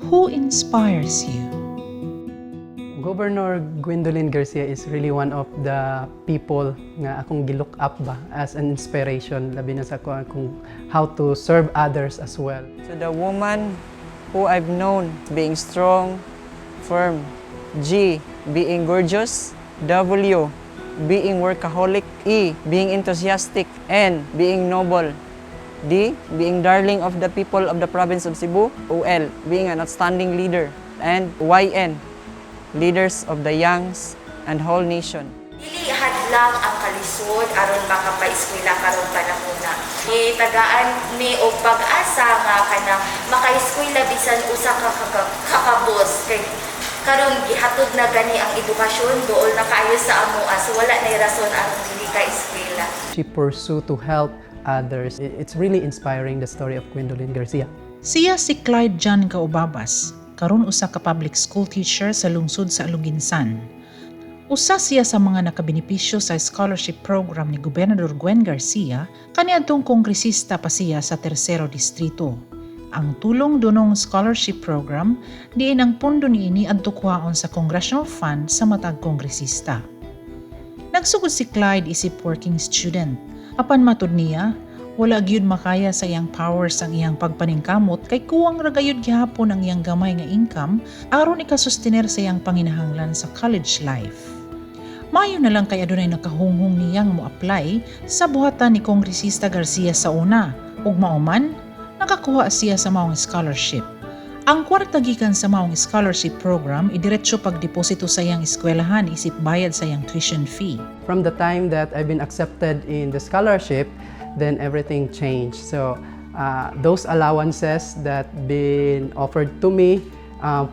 Who inspires you? Governor Gwendolyn Garcia is really one of the people nga akong gilook up ba as an inspiration, labi na sa kung how to serve others as well. To the woman who I've known, being strong, firm. G, being gorgeous. W, being workaholic. E, being enthusiastic. N, being noble. D, being darling of the people of the province of Cebu. O L, being an outstanding leader. And YN, leaders of the youngs and whole nation. Dili hadlang ang kalisod aron makapaeskwela karong panahona. Gitagaan ni og pag-asa nga kanang makaeskwela bisan usa ka kakabos kay karon gihatod na gani ang edukasyon, duol na kaayo sa amoa, so wala nay rason aron dili ka eskwela. She pursue to help others. It's really inspiring, the story of Gwendolyn Garcia. Siya si Clyde John Kaubabas, karon usa ka public school teacher sa lungsod sa Aloguinsan. Usa siya sa mga nakabenepisyo sa scholarship program ni Gobernador Gwen Garcia kaniadtong kongresista pa siya sa Tersero Distrito. Ang tulong dunong scholarship program diin ang pondo niini adto kuhaon sa congressional fund sa matag kongresista. Nagsugod si Clyde isip working student. Apan matud niya, wala gyud makaya sa iyang powers ang iyang pagpaningkamot kay kuwang ra gayud gihapon ang iyang gamay nga income aron ikasustener sa iyang panginahanglan sa college life. Maayo na lang kay adunay nakahunghong niyang mo-apply sa buhatan ni Kongresista Garcia sa una ug mao man nakakuha siya sa maong scholarship. Ang kwarta gikan sa maong scholarship program idiretso pagdeposito sa iyang eskwelahan isip bayad sa iyang tuition fee. From the time that I've been accepted in the scholarship, then everything changed. So those allowances that been offered to me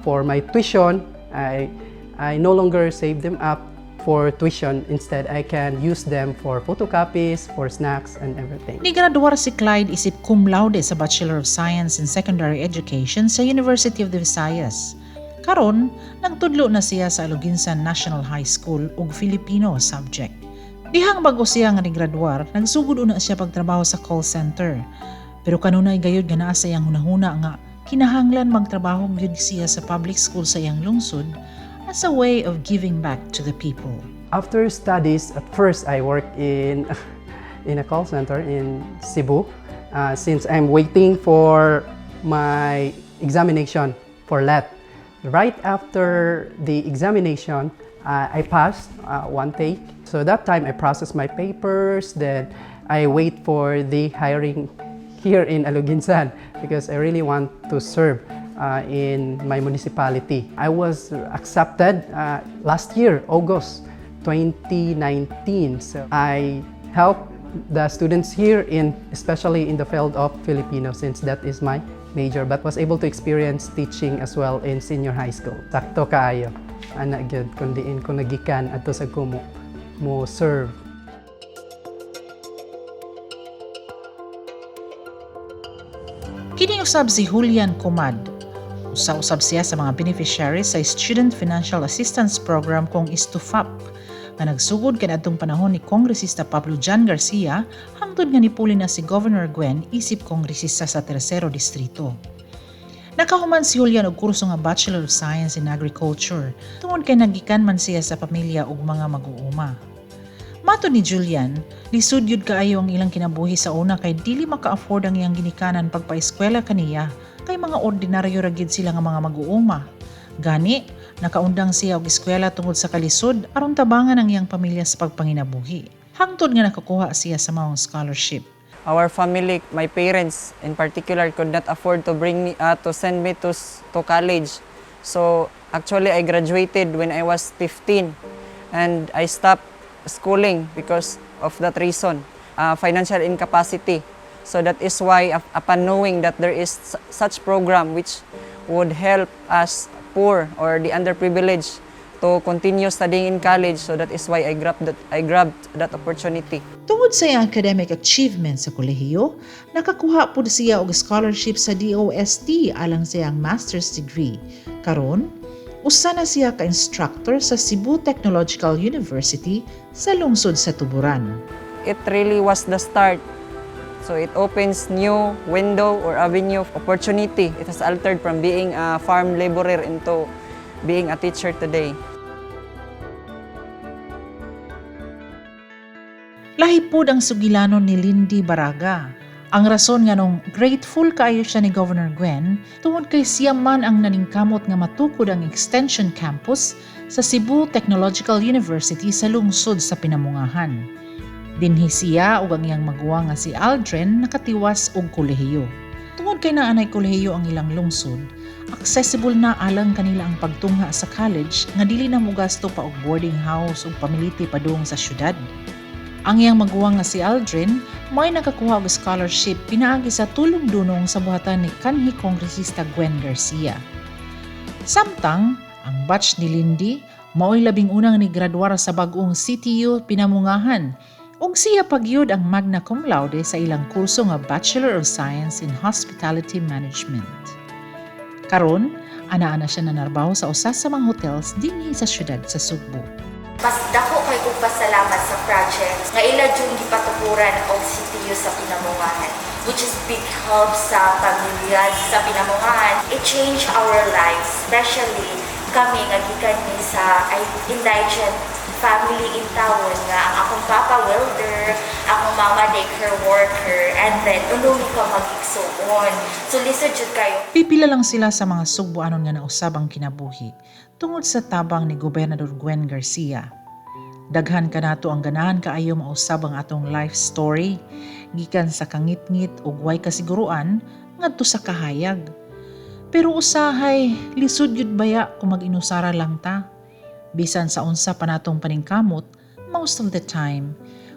for my tuition, I no longer save them up for tuition. Instead, I can use them for photocopies, for snacks, and everything. Nigraduar si Clyde isip cum laude sa Bachelor of Science in Secondary Education sa University of the Visayas. Karon, nagtudlo na siya sa Aloguinsan National High School ug Filipino subject. Dihang bag-o siya nga nigraduar, nagsugod una siya pagtrabaho sa call center. Pero kanunay gayud nga naa sa iyang hunahuna nga kinahanglan magtrabaho gyud siya sa public school sa iyang lungsod as a way of giving back to the people. After studies, at first I worked in a call center in Cebu. Since I'm waiting for my examination for LET. Right after the examination, I passed one take. So that time I processed my papers, then I wait for the hiring here in Aloguinsan because I really want to serve in my municipality. I was accepted last year, August 2019. So I help the students here in especially in the field of Filipino, since that is my major, but was able to experience teaching as well in senior high school. Sakto kaayo. Ana gyud kung diin ko nagikan adto sa kumo mo serve. Kini usab si Julian Kumad. Usa usab siya sa mga beneficiaries sa Student Financial Assistance Program kung ISTUFAP nga nagsugod kaniadtong panahon ni Kongresista Pablo John Garcia hangtod nga nipuli na si Governor Gwen isip kongresista sa Tersero Distrito. Nakahuman si Julian og kurso nga Bachelor of Science in Agriculture tungod kay nagikan man siya sa pamilya ug mga mag-uuma. Matod ni Julian, lisod gyud kaayo ang ilang kinabuhi sa una kay dili maka-afford ang iyang ginikanan pagpaeskwela kaniya kay mga ordinaryo ra gyud sila nga mga mag-uuma. Gani, nakaundang siya og eskwela tungod sa kalisod aron tabangan ang iyang pamilya sa pagpanginabuhi. Hangtod nga nakakuha siya sa maong scholarship. Our family, my parents in particular, could not afford to bring me, to send me to college. So actually, I graduated when I was 15, and I stopped schooling because of that reason, financial incapacity. So that is why, upon knowing that there is such program which would help us poor or the underprivileged to continue studying in college, so that is why I grabbed that opportunity. Tungod sa iyang academic achievement sa kolehiyo, nakakuha pud siya og scholarship sa DOST alang sa iyang master's degree. Karon, usa na siya ka instructor sa Cebu Technological University sa lungsod sa Tuburan. It really was the start So it opens new window or avenue of opportunity. It has altered from being a farm laborer into being a teacher today. Lahi pod ang sugilanon ni Lindy Baraga. Ang rason nganong grateful kaayo siya ni Governor Gwen tungod kay siya man ang naningkamot nga matukod ang extension campus sa Cebu Technological University sa lungsod sa Pinamungahan. Dinhi siya ug ang iyang maguwang nga si Aldrin nakatiwas og kolehiyo. Tungod kay naa nay kolehiyo ang ilang lungsod, accessible na alang kanila ang pagtungha sa college nga dili na mogasto pa og boarding house ug pamiliti padung sa syudad. Ang iyang maguwang nga si Aldrin may nakakuha og scholarship pinaagi sa tulong dunong sa buhatan ni kanhi Kongresista Gwen Garcia. Samtang, ang batch ni Lindy mao'y 11 ni graduar sa bag-ong CTU Pinamungahan ug siya pa gyud ang magna cum laude sa ilang kurso nga Bachelor of Science in Hospitality Management. Karon, anaa na siya nanarbaho sa usa sa mga hotels dinhi sa syudad sa Sugbo. Mas dako kay kong pasalamat sa project nga ila jud gipatukuran og CTU sa Pinamungahan, which is big help sa pamilya sa Pinamungahan. It changed our lives, especially kami nga gikan mi sa ay indigent family in town nga ang akong papa welder, akong mama daycare worker, and then uno mi ka mag-igsuon. So lisod jud kayo. Pipila lang sila sa mga Sugbuanon nga nausab ang kinabuhi tungod sa tabang ni Gobernador Gwen Garcia. Daghan kanato ang ganahan kaayo mausab ang atong life story gikan sa kangitngit ug way kasiguruan ngadto sa kahayag. Pero usahay lisod gyud baya kung mag-inusara lang ta. Bisan sa unsa pa natong paningkamot, most of the time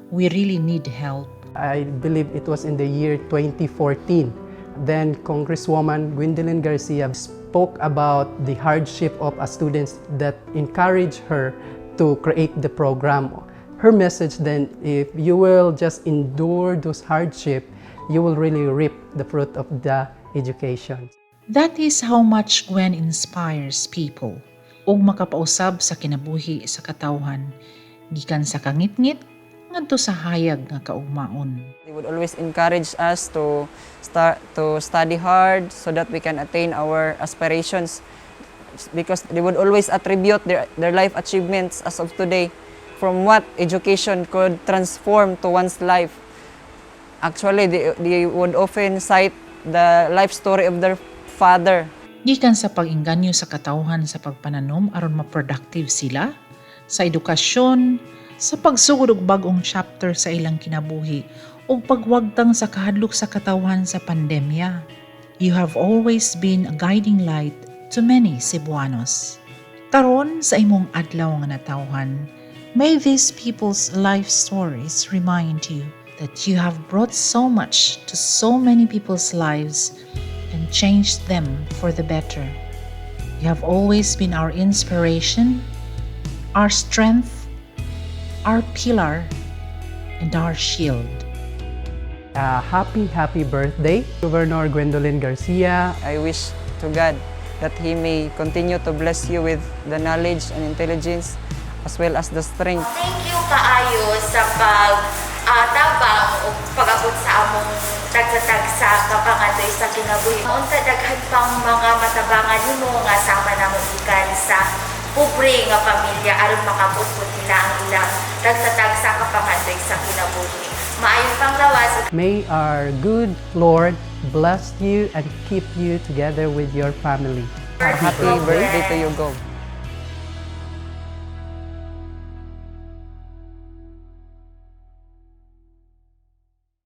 we really need help. I believe it was in the year 2014. Then Congresswoman Gwendolyn Garcia spoke about the hardship of a students that encouraged her to create the program. Her message then, if you will just endure those hardship, you will really reap the fruit of the education. That is how much Gwen inspires people ug makapausab sa kinabuhi sa katawhan gikan sa kangitngit ngadto sa hayag nga kaugmaon. They would always encourage us to start to study hard so that we can attain our aspirations, because they would always attribute their life achievements as of today from what education could transform to one's life. Actually, they would often cite the life story of their father. Gikan sa pag-inganyo sa katawhan sa pagpananom aron ma-productive sila, sa edukasyon, sa pagsugod og bag-ong chapter sa ilang kinabuhi ug pagwagtang sa kahadlok sa katawhan sa pandemya. You have always been a guiding light to many Cebuanos. Karon sa imong adlaw nga natawhan, may these people's life stories remind you that you have brought so much to so many people's lives and changed them for the better. You have always been our inspiration, our strength, our pillar, and our shield. Happy, happy birthday, Governor Gwendolyn Garcia. I wish to God that He may continue to bless you with the knowledge and intelligence as well as the strength. Thank you kaayo sa pag tabang o pag-abot sa among tagsa-tagsa kapangadoy sa kinabuhi. Unta daghan pang mga matabangan nimo nga sama namo gikan sa pobre nga pamilya aron makabot pud nila ang ilang tagsa-tagsa kapangadoy sa kinabuhi. Maayong panglawas. May our good Lord bless you and keep you together with your family. Happy birthday to you, Gov.